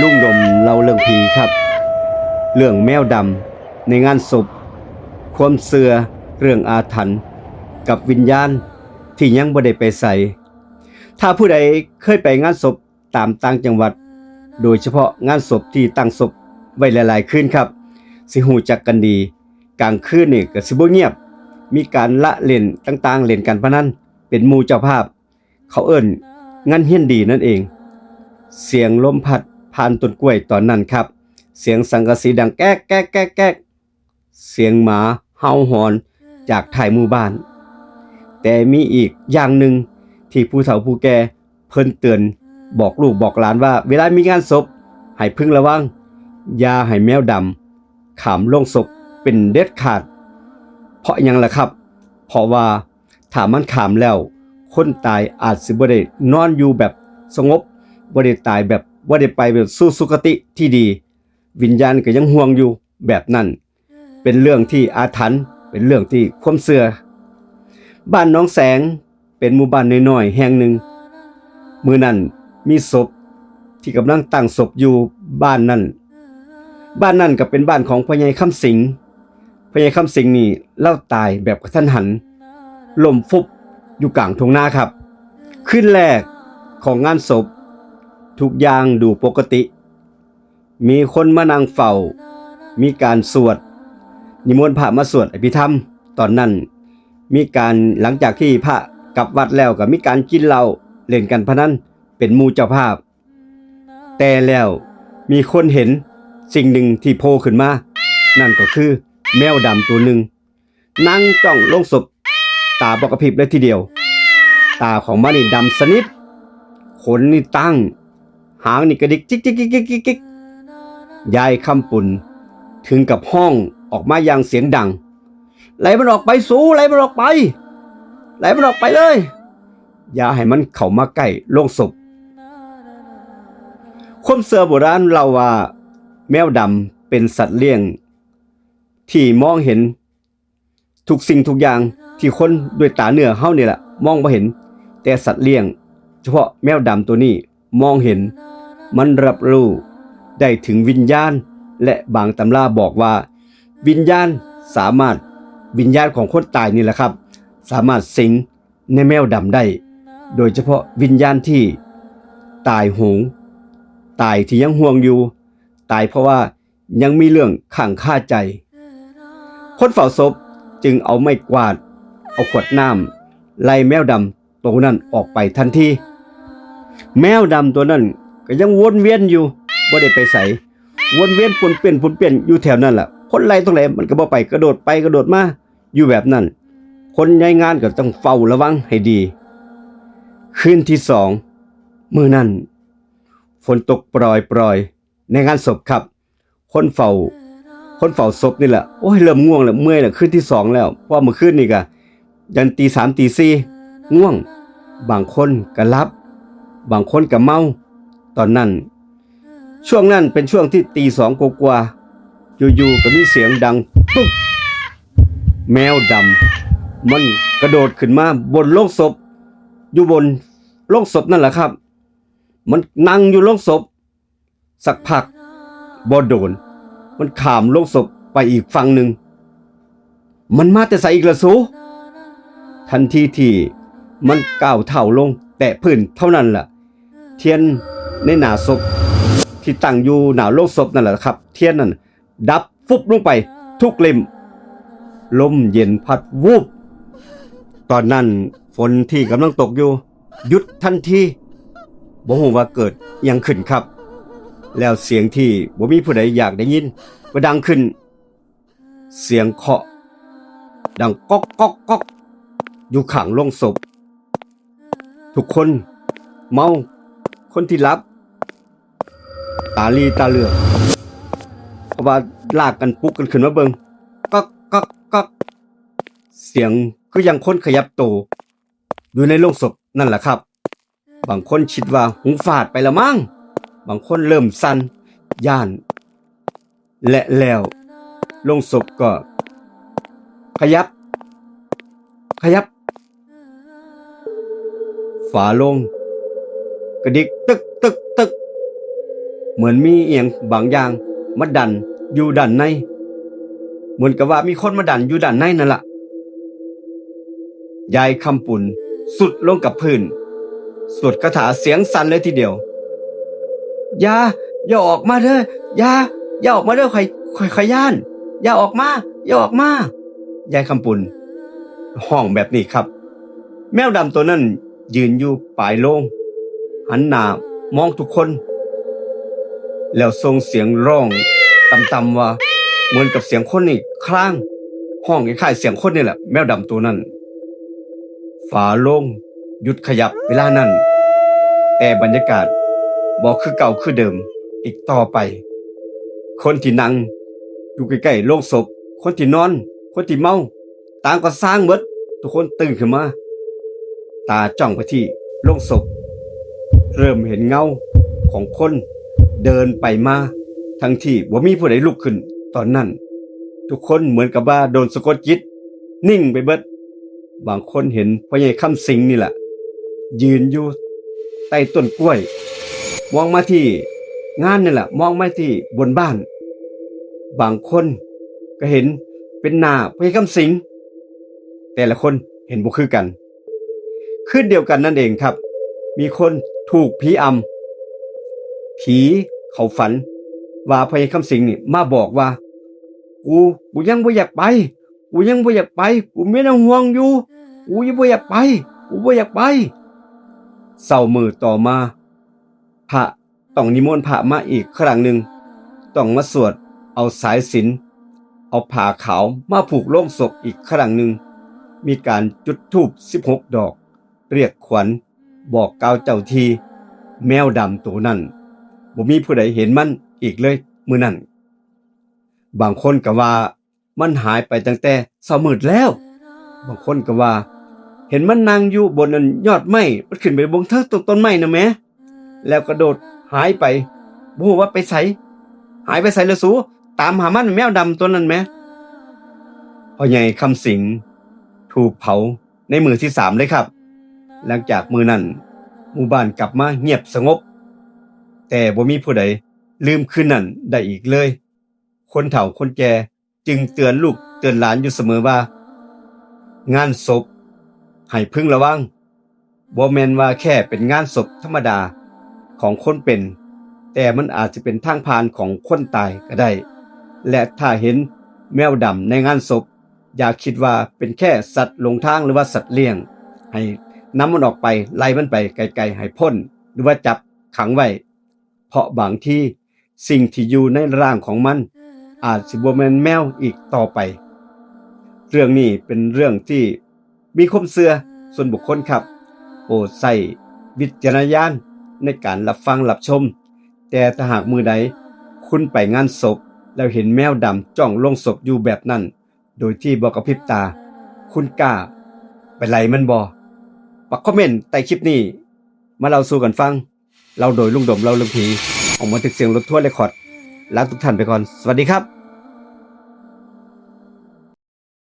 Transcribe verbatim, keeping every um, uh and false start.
ลุงดมเล่าเรื่องผีครับ เรื่องแมวดำในงานศพ ความเชื่อเรื่องอาถรรพ์กับวิญญาณที่ยังบ่ได้ไปไส ถ้าผู้ใดเคยไปงานศพตามต่างจังหวัด โดยเฉพาะงานศพที่ตั้งศพไว้หลายๆคืนครับ สิฮู้จักกันดี กลางคืนนี่ก็สิบ่เงียบ มีการละเล่นต่างๆ เล่นการพนัน เป็นหมู่เจ้าภาพ เขาเอิ้นงานเฮียนดีนั่นเอง เสียงลมพัดผ่านต้นกล้วยตอนนั้นครับ เสียงสังกะสีดังแก๊กแก๊กแก๊กแก๊ก เสียงหมาเห่าหอนจากท้ายหมู่บ้าน แต่มีอีกอย่างหนึ่งที่ผู้เฒ่าผู้แก่เพิ่นเตือนบอกลูกบอกหลานว่า เวลามีงานศพให้พึงระวัง อย่าให้แมวดำข้ามโลงศพเป็นเด็ดขาด เพราะหยังล่ะครับ เพราะว่าถ้ามันข้ามแล้ว คนตายอาจสิบ่ได้นอนอยู่แบบสงบ บ่ได้ตายแบบ บ่ได้ไปแบบสู่สุคติที่ดี วิญญาณก็ยังห่วงอยู่แบบนั้น เป็นเรื่องที่อาถรรพ์ เป็นเรื่องที่ความเชื่อ บ้านหนองแสงเป็นหมู่บ้านน้อยๆแห่งหนึ่ง มื้อนั้นมีศพที่กำลังตั้งศพอยู่บ้านนั้น บ้านนั้นก็เป็นบ้านของพ่อใหญ่คำสิง พ่อใหญ่คำสิงนี่ลาวตายแบบกะทันหัน ล้มฟุบอยู่กลางทุ่งนาครับ คืนแรกของงานศพ ทุกอย่างดูปกติ มีคนมานั่งเฝ้า มีการสวด นิมนต์พระมาสวดอภิธรรม ตอนนั้นมีการ หลังจากที่พระกลับวัดแล้วก็มีการกินเหล้า เล่นการพนัน เป็นหมู่เจ้าภาพ แต่แล้วมีคนเห็นสิ่งหนึ่งที่โผล่ขึ้นมา นั่นก็คือแมวดำตัวหนึ่ง นั่งจ้องโลงศพ ตาบ่กระพริบเลยทีเดียว ตาของมันนี่ดำสนิท ขนนี่ตั้ง หางนี่กระดิกจิกจิกจิกจิกจิกจิก ยายคำปุ่นถึงกับฮ้องออกมาอย่างเสียงดัง ไล่มันออกไปสู ไล่มันออกไป ไล่มันออกไปเลย อย่าให้มันเข้ามาใกล้โลงศพ ความเชื่อโบราณเล่าว่า แมวดำเป็นสัตว์เลี้ยงที่มองเห็นทุกสิ่งทุกอย่างที่คนด้วยตาเนื้อเฮานี่แหละมองบ่เห็น แต่สัตว์เลี้ยง เฉพาะแมวดำตัวนี้มองเห็น มันรับรู้ได้ถึงวิญญาณ และบางตำราบอกว่า วิญญาณสามารถ วิญญาณของคนตายนี่แหละครับ สามารถสิงในแมวดำได้ โดยเฉพาะวิญญาณที่ตายโหง ตายที่ยังห่วงอยู่ ตายเพราะว่ายังมีเรื่องค้างคาใจ คนเฝ้าศพจึงเอาไม้กวาด เอาขวดน้ำไล่แมวดำตัวนั้นออกไปทันที แมวดำตัวนั้นก็ยังวนเวียนอยู่ บ่ได้ไปไส วนเวียนป้วนเปี้ยนป้วนเปี้ยนอยู่แถวนั้นล่ะ คนไล่ตรงไหนมันก็บ่ไป กระโดดไปกระโดดมาอยู่แบบนั้น คนในงานก็ต้องเฝ้าระวังให้ดี คืนที่สอง มื้อนั้นฝนตกปรอยๆในงานศพครับ คนเฝ้า คนเฝ้าศพนี่แหละ โอ้ย เริ่มง่วงแล้ว เมื่อยแล้ว คืนที่สองแล้ว เพราะว่ามื้อคืนนี่ก็ยันตีสามตีสี่ ง่วง บางคนก็หลับ บางคนก็เมา ตอนนั้น ช่วงนั้นเป็นช่วงที่ตีสองกว่าๆ อยู่ๆก็มีเสียงดังตุ๊บ แมวดำมันกระโดดขึ้นมาบนโลงศพ อยู่บนโลงศพนั่นแหละครับ มันนั่งอยู่โลงศพ สักพักบ่โดน มันข้ามโลงศพไปอีกฝั่งหนึ่ง มันมาแต่ไสอีกล่ะสู ทันทีที่มันก้าวเท้าลงแตะพื้นเท่านั้นล่ะ เทียนในหน้าศพที่ตั้งอยู่หน้าโลงศพนั่นแหละครับ เทียนนั่นดับฟุบลงไปทุกเล่ม ลมเย็นพัดวูบ ตอนนั้นฝนที่กำลังตกอยู่ หยุดทันที บ่ฮู้ว่าเกิดอิหยังขึ้นครับ แล้วเสียงที่บ่มีผู้ใดอยากได้ยินก็ดังขึ้น เสียงเคาะดังก๊อกก๊อกก๊อก อยู่ข้างโลงศพ ทุกคนเมา คนที่หลับ ตาลีตาเหลือก เพราะว่าลากกันปลุกกันขึ้นมาเบิ่ง ก๊อกก๊อกก๊อก เสียงคือยังคนขยับโต อยู่ในโลงศพนั่นแหละครับ บางคนคิดว่าหูฟาดไปละมั้ง บางคนเริ่มสั่น ย้าน และแล้วโลงศพก็ขยับ ขยับ ฝาโลงกระดิกตึกตึกตึก เหมือนมีอีหยังบางอย่างมาดันอยู่ด้านใน เหมือนกับว่ามีคนมาดันอยู่ด้านในนั่นละ ยายคำปุนสุดลงกับพื้น สวดคาถาเสียงสั่นเลยทีเดียว อย่า อย่าออกมาเด้อ อย่า อย่าออกมาเด้อ ข้อย ข้อย ข้อยย้าน อย่าออกมา อย่าออกมา ยายคำปุนฮ้องแบบนี้ครับ แมวดำตัวนั้นยืนอยู่ปลายโลง หันหน้ามองทุกคน แล้วส่งเสียงร้องต่ำๆว่า เหมือนกับเสียงคนนี่คลาง ฮ้องคล้ายๆเสียงคนนี่แหละ แมวดำตัวนั้น ฝาโลงหยุดขยับเวลานั้น แต่บรรยากาศบ่คือเก่าคือเดิมอีกต่อไป คนที่นั่งอยู่ใกล้ๆโลงศพ คนที่นอน คนที่เมา ต่างก็ซ่างเบิด ทุกคนตื่นขึ้นมา ตาจ้องไปที่โลงศพ เริ่มเห็นเงาของคนเดินไปมา ทั้งที่บ่มีผู้ใดลุกขึ้น ตอนนั้น ทุกคนเหมือนกับว่าโดนสะกดจิต นิ่งไปเบิด บางคนเห็นพ่อใหญ่คำสิงนี่แหละ ยืนอยู่ใต้ต้นกล้วย มองมาที่งานนี่แหละ มองมาที่บนบ้าน บางคนก็เห็นเป็นหน้าพ่อใหญ่คำสิง แต่ละคนเห็นบ่คือกัน คืนเดียวกันนั่นเองครับ มีคนถูกผีอำ ผีเข้าฝันว่าพ่อใหญ่คำสิงนี่มาบอกว่า กู กูยังบ่อยากไป กูยังบ่อยากไป กูมีแนวห่วงอยู่ กูยังบ่อยากไป กูบ่อยากไป เช้ามื้อต่อมา พระต้องนิมนต์พระมาอีกครั้งหนึ่ง ต้องมาสวดเอาสายสิญจน์ เอาผ้าขาวมาผูกโลงศพอีกครั้งหนึ่ง มีการจุดธูปสิบหกดอก เรียกขวัญ บอกกล่าวเจ้าที่ แมวดำตัวนั้น บ่มีผู้ใดเห็นมันอีกเลยมื้อนั้น บางคนก็ว่ามันหายไปตั้งแต่เช้ามืดแล้ว บางคนก็ว่า เห็นมันนั่งอยู่บนนั้นยอดไม้ มันขึ้นไปเบิ่งเทิงต้นไม้นะแหม แล้วกระโดดหายไป บ่ฮู้ว่าไปไส หายไปไสละสู ตามหามัน แมวดำตัวนั้นแหม พ่อใหญ่คำสิงถูกเผาในมื้อที่สามเลยครับ หลังจากมื้อนั้น หมู่บ้านกลับมาเงียบสงบ แต่บ่มีผู้ใดลืมคืนนั้นได้อีกเลย คนเฒ่าคนแก่จึงเตือนลูกเตือนหลานอยู่เสมอว่า งานศพให้พึงระวัง บ่แม่นว่าแค่เป็นงานศพธรรมดาของคนเป็น แต่มันอาจจะเป็นทางผ่านของคนตายก็ได้ และถ้าเห็นแมวดำในงานศพ อย่าคิดว่าเป็นแค่สัตว์หลงทางหรือว่าสัตว์เลี้ยง ให้นำมันออกไป ไล่มันไปไกลๆ ให้พ้น หรือว่าจับขังไว้ เพราะบางทีสิ่งที่อยู่ในร่างของมัน อาจสิบ่แม่นแมวอีกต่อไป เรื่องนี้เป็นเรื่องที่มีความเชื่อส่วนบุคคลครับ โปรดใช้วิจารณญาณในการรับฟังรับชม แต่ถ้าหากมื้อใดคุณไปงานศพ แล้วเห็นแมวดำจ้องโลงศพอยู่แบบนั้น โดยที่บ่กระพริบตา คุณกล้าไปไล่มันบ่ มาคอมเมนต์ใต้คลิปนี้ มาเล่าสู่กันฟัง เล่าโดยลุงดมเล่าเรื่องผี ออกมาจากเสียงรถทัวร์เรคคอร์ด ลาทุกท่านไปก่อน สวัสดีครับ